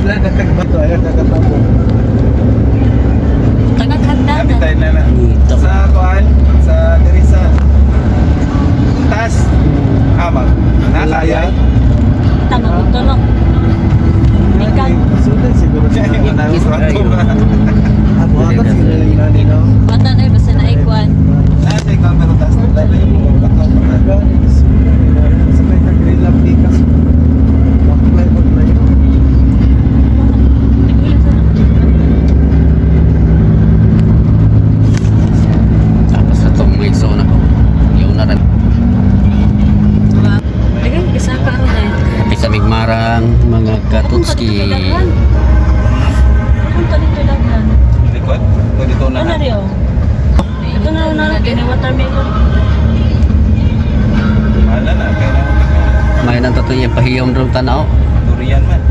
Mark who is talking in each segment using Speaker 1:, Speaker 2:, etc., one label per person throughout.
Speaker 1: Wala na kagbato ay kakatabo.
Speaker 2: Tagaghanda
Speaker 3: Abi
Speaker 2: na.
Speaker 3: tayo na na.
Speaker 4: Dito.
Speaker 3: Sa kuan, sa diri sa tas ama. Nakaya.
Speaker 2: Tanong ito no. Ikaw.
Speaker 1: Sudan siguro
Speaker 3: Kaya
Speaker 1: na.
Speaker 3: yung
Speaker 4: Kiss tayo.
Speaker 1: Buhaton siguro yung nani, no?
Speaker 2: Bata na eh, basta na ikuan.
Speaker 3: Nasa ikaw pero tas layo mo bakaw pa.
Speaker 1: Gani, sudan, eh. Sa may ka-grill up di ka. Baklay, baklay.
Speaker 4: Tapos sa itong may zona ko. Yung na rin.
Speaker 2: Dagan bisa ka ron eh.
Speaker 4: Kapit sa Migmarang, mga katutski.
Speaker 2: Punta dito daghan.
Speaker 3: Likod? O dito na.
Speaker 2: Ano rin oh? Ito na na kini watermelon.
Speaker 3: Wala na kaya na.
Speaker 4: May nang tatlo yung pahiyom rin tanaw.
Speaker 3: Durian man.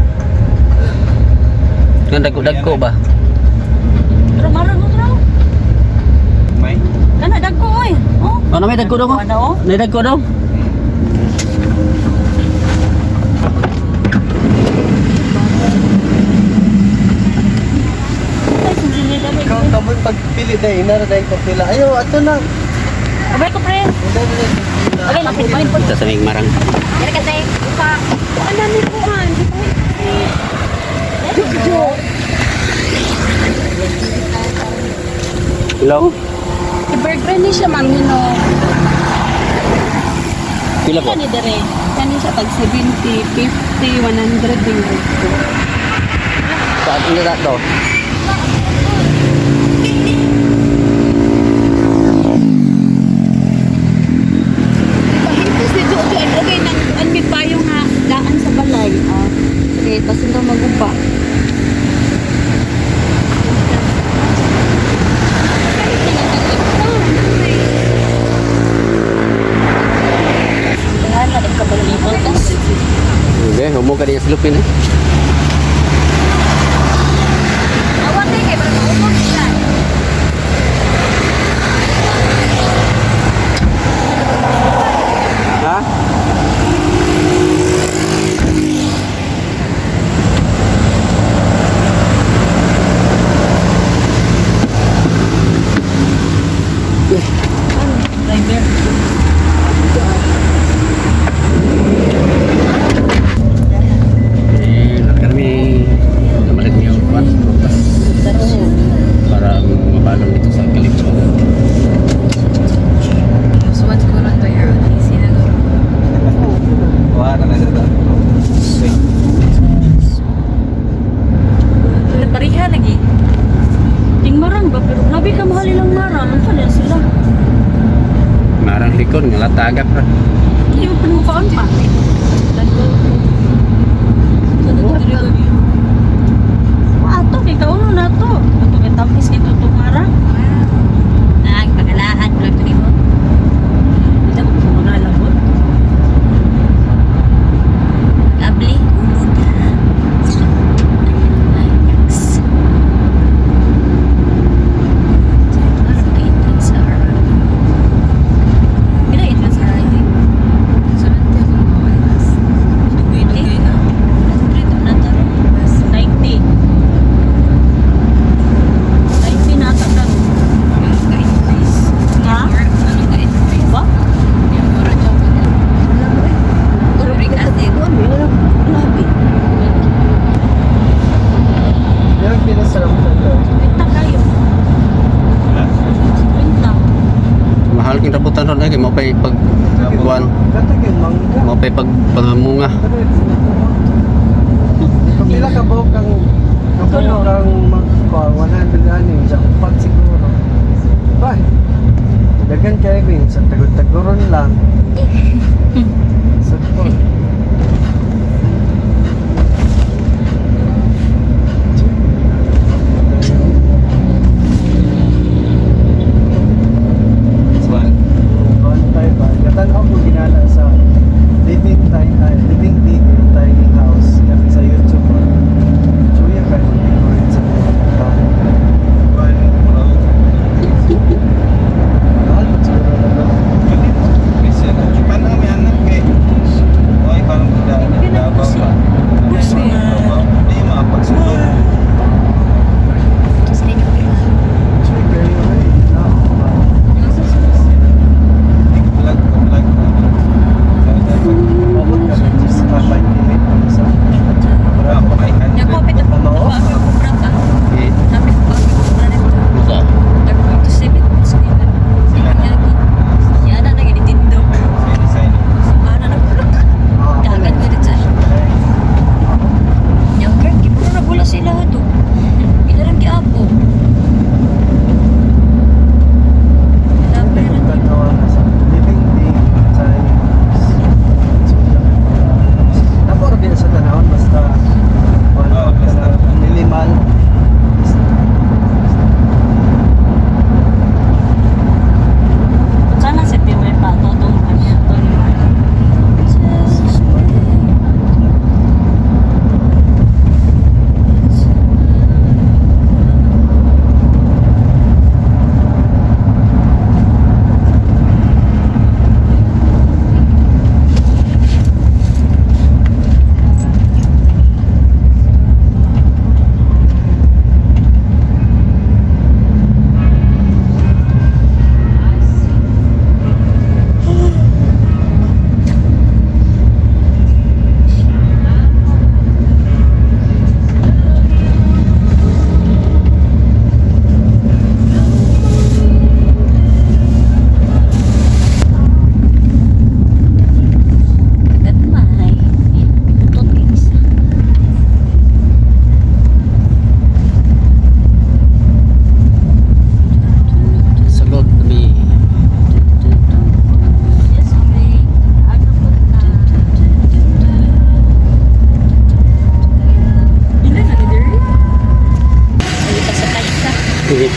Speaker 4: Nga dagko-dagko ba?
Speaker 2: Pero maron mo traw.
Speaker 3: May.
Speaker 2: Kana dagko oy. Oh.
Speaker 4: Ano may dagko daw ko?
Speaker 2: Ano oh?
Speaker 4: May dagko daw?
Speaker 2: Ay, sinjili na may.
Speaker 1: Ikaw kamoy pagpili dahil inara dahil kapila. Ayo, ato na.
Speaker 2: Abay ko pre.
Speaker 1: Inara dahil kapila.
Speaker 2: Abay lapit pa
Speaker 4: Dito sa Migmarang.
Speaker 2: Dere ka tay. Upa. Ano ni kuan?
Speaker 4: Hello?
Speaker 5: I-burger ni siya, ma'am, you know.
Speaker 4: Pila po?
Speaker 2: Kani dere.
Speaker 5: Kani siya tag 70, 50, 100 din ko.
Speaker 4: Saan ang na to?
Speaker 5: Pahintos ni Jojo, and okay nang an mi payo nga daan sa balay. Ah, sige, tas daw maguba.
Speaker 2: Daghan na nagkabalibot tas.
Speaker 4: Hindi, humo ka din sa lupin eh.
Speaker 2: Awa tay kay para maupod sila.
Speaker 4: Ha?
Speaker 2: Driver.
Speaker 4: Eh, kami namalit niyo kwan prutas para mabalong dito sa Calipso.
Speaker 5: Suwat ko ron to ROTC na garo.
Speaker 3: Wala na sa
Speaker 2: Pareha lagi. Ting marang ba pero grabe ka mahal ilang marang. Ano na sila?
Speaker 4: Marang likod nga latagap ra.
Speaker 2: Hindi mo pinukaan pa. Ato kay kauno na to. Ato kay tampis kay tutong marang.
Speaker 5: Ah, pagalaan ko lang to nimo.
Speaker 2: Hindi ko muna labot.
Speaker 5: Abli, unod. Yaks. Entrance R. Pila entrance R?
Speaker 2: Dugay na. na to. 90. 90 na ata ka. Ha? Ba?
Speaker 1: Meron pinasarap na to.
Speaker 2: Kwenta kayo. Kwenta.
Speaker 4: Mahal king rambutan ron eh kay mao pay pag kuan,
Speaker 1: Katag yung mangga.
Speaker 4: mao pay pag pangamunga.
Speaker 1: Kapila ka ba kang kabuok kang magkuha, 100 ani, sa upat siguro. Ba, dagan kayo ko yun, sa tagod-tagoron lang. Sa po.
Speaker 3: Swan.
Speaker 1: Bantay ba? Katanaw ko ginala sa Living Tiny, ay, Living Big in a Tiny House yan sa YouTube ba? Chuya kayo mag-decorate sa mga bahay.
Speaker 3: Kuan bro.
Speaker 1: Mahal ba siguro na ba?
Speaker 3: Kasi paano may anak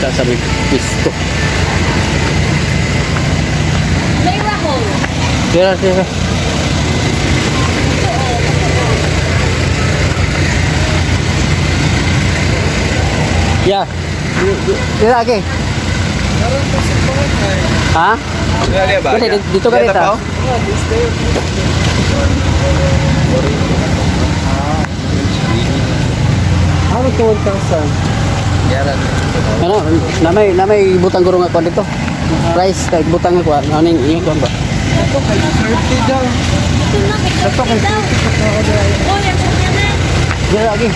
Speaker 4: Kita sa may pisto.
Speaker 2: May rahol.
Speaker 4: Tira, tira. Ya. Tira, okay. Ha?
Speaker 3: Dito
Speaker 4: Dito, dito ka rito.
Speaker 1: Ano to 1,000?
Speaker 4: Ano, namay butang guro nga kuan dito. Rice kay butang nga kuan. Ano yung kuan ba?
Speaker 1: Ito kay 30 daw.
Speaker 2: Ito na, kay
Speaker 1: Ito kay
Speaker 2: daw. Oh, yan siya na.
Speaker 4: Dira lagi.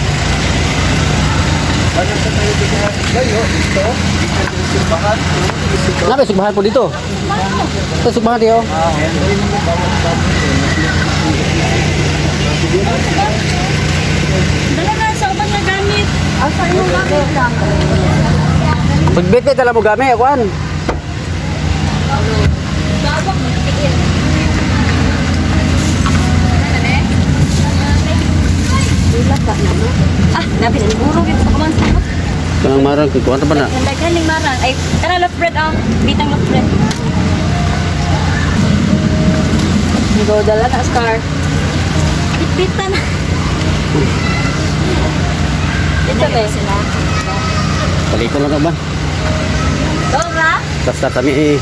Speaker 1: Ano sa tayo bigyan? Gayo, ito. Dito din simbahan.
Speaker 4: Namay sugbahan po dito. Ito sugbahan dito.
Speaker 1: Ah,
Speaker 2: Dala na sa ubang nga gamit. Ah, sa imong gamit lang.
Speaker 4: Pagbit tala mo gami kuan.
Speaker 2: Bawang mo tigil. Ah, nabi sa guro gid sa kuman sa.
Speaker 4: Kanang marang kay kuan ta ba na?
Speaker 2: Daghan ning marang. Ay, tara love bread ah. Bitang love bread. Go dala na scar. Bitbitan. Ito ba sila?
Speaker 4: Paliko lang ka ba?
Speaker 2: Dora.
Speaker 4: Basta kami eh.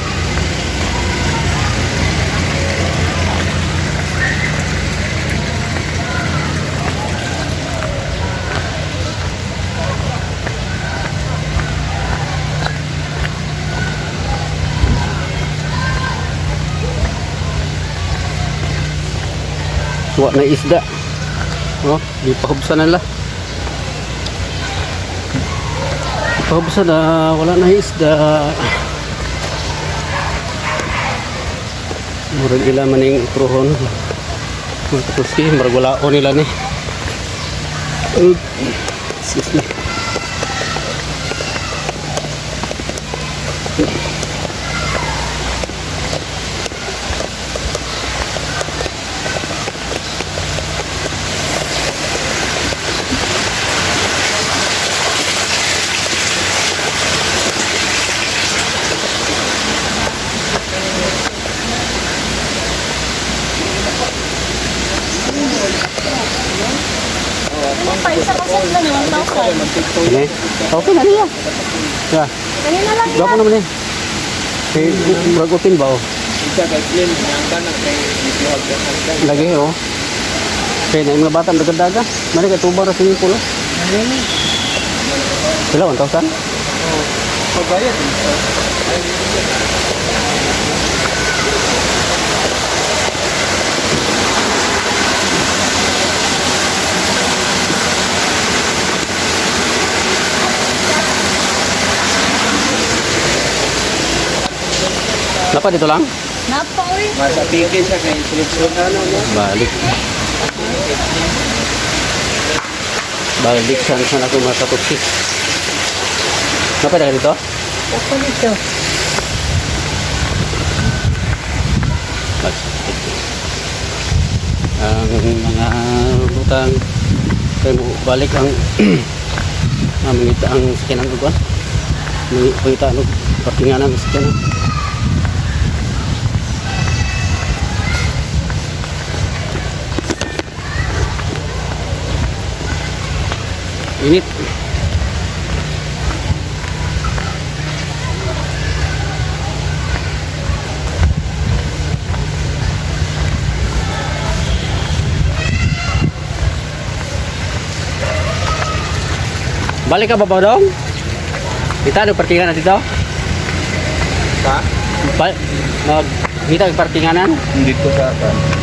Speaker 4: Wa na isda. Oh, di pahubsan na la. Di pahubsan na, wala na isda. Murag ila maning truhon. Mga katuski, murag wala o nila ni. Excuse me.
Speaker 2: Ano pa isa kasi lang 1,000.
Speaker 4: Okay. Okay na niya. Ya,
Speaker 2: Kanina lang.
Speaker 4: gwapo naman eh. Eh, murag open ba oh?
Speaker 3: Isa kay Slim, ang kanang kay Bituhag ka.
Speaker 4: Lagi oh. Kaya na yung mga bata nagadaga. Mali kay tuba ra swimming pool. Oh. Sila 1,000?
Speaker 3: Pabayad eh.
Speaker 4: Napa dito lang?
Speaker 2: Napa oy.
Speaker 3: Masa piki siya kay seleksyon ano no.
Speaker 4: Balik. Balik saan saan ako mga katuksi. Napa dahil dito?
Speaker 1: Open ito.
Speaker 4: Ang mga butang kay mo balik ang ang mangita ang sakyanan ko kuan. Mangita og parkingan ang sakyanan. Init. Balik ka ba ba dong? Kita ano parkingan na dito?
Speaker 3: Sa?
Speaker 4: Ba mag kita ang parkinganan?
Speaker 3: Dito sa kan.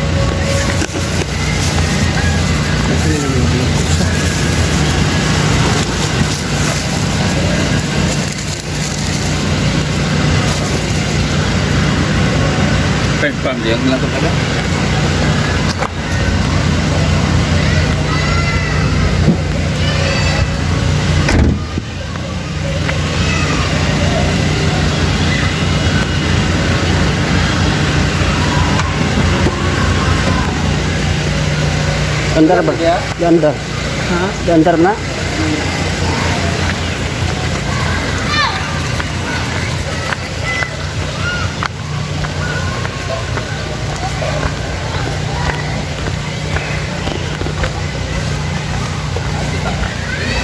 Speaker 3: Third farm diyan lang to pala.
Speaker 4: Andar ba? Andar. Ha? Andar na?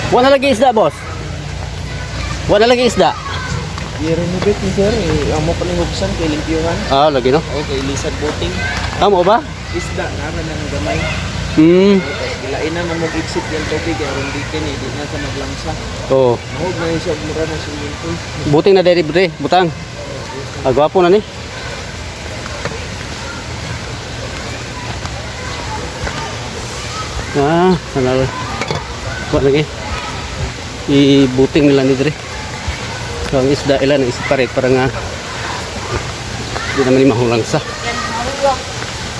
Speaker 4: Wala lagi isda, boss. Wala lagi isda.
Speaker 3: I-renovate ni sir eh. Ang mo palingubsan kay limpyuhan.
Speaker 4: Ah, lagi no.
Speaker 3: Okay, lisad boating.
Speaker 4: Tama ba?
Speaker 3: Isda nara na ng gamay. Tapos gilain na mo exit yung tubig aron di kini di na sa maglangsa.
Speaker 4: Oo.
Speaker 3: Mahog na yun siya og mura na swimming pool.
Speaker 4: Buting na dere bre, butang. Ah, gwapo na ni. Ah, ano? Wa lagi. I-buting nila ni dre. So, ang isda ila na separate para nga di naman ni mahulangsa.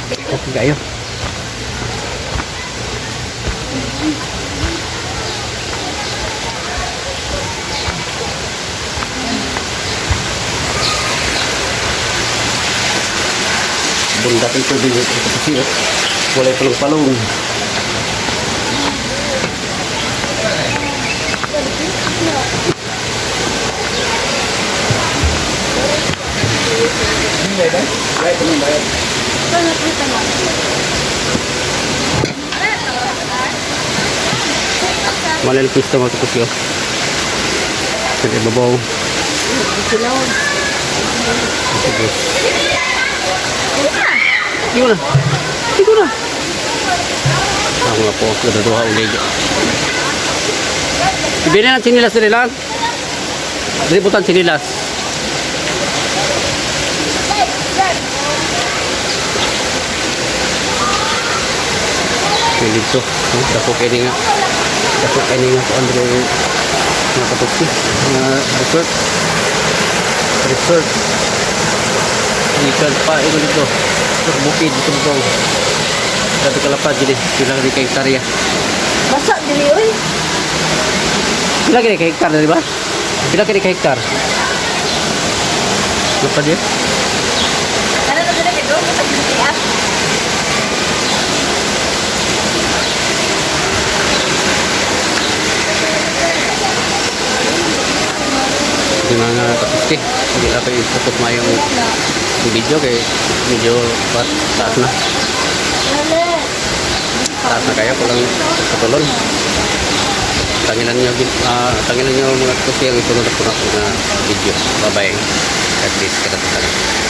Speaker 4: Okay kayo. Bundat ang tubig ito kasi oh. Walay palong-palong. Walay lang pista mga kapatid, oh. Sa ibabaw. Sige. Hindi ko na. Hindi ko na. Ako nga po, nadaduha ulig. Ibili ng sinilas nila. Ributan sinilas. Okay, dito. No? Dako kayo nga. Dako kayo nga po Andre nga katuksi. Nga resort. Resort. Ikan pa ito dito. Sa bukid dito dito. Grabe kalapad dili. Pila rin kay hektarya.
Speaker 5: Basa dili oy.
Speaker 4: Pila kini ka hektar di ba? Pila kini ka hektar? Lapad yun?
Speaker 5: Ano na sila kay doon sa gitian.
Speaker 4: Yung mga katuski. Hindi na kayo tapos mayong video kay medyo taas na. Taas na kaya kulang katulon. Tangilan nyo mga katuski ang isunod na po na video. Bye bye. God bless. Kadatutan.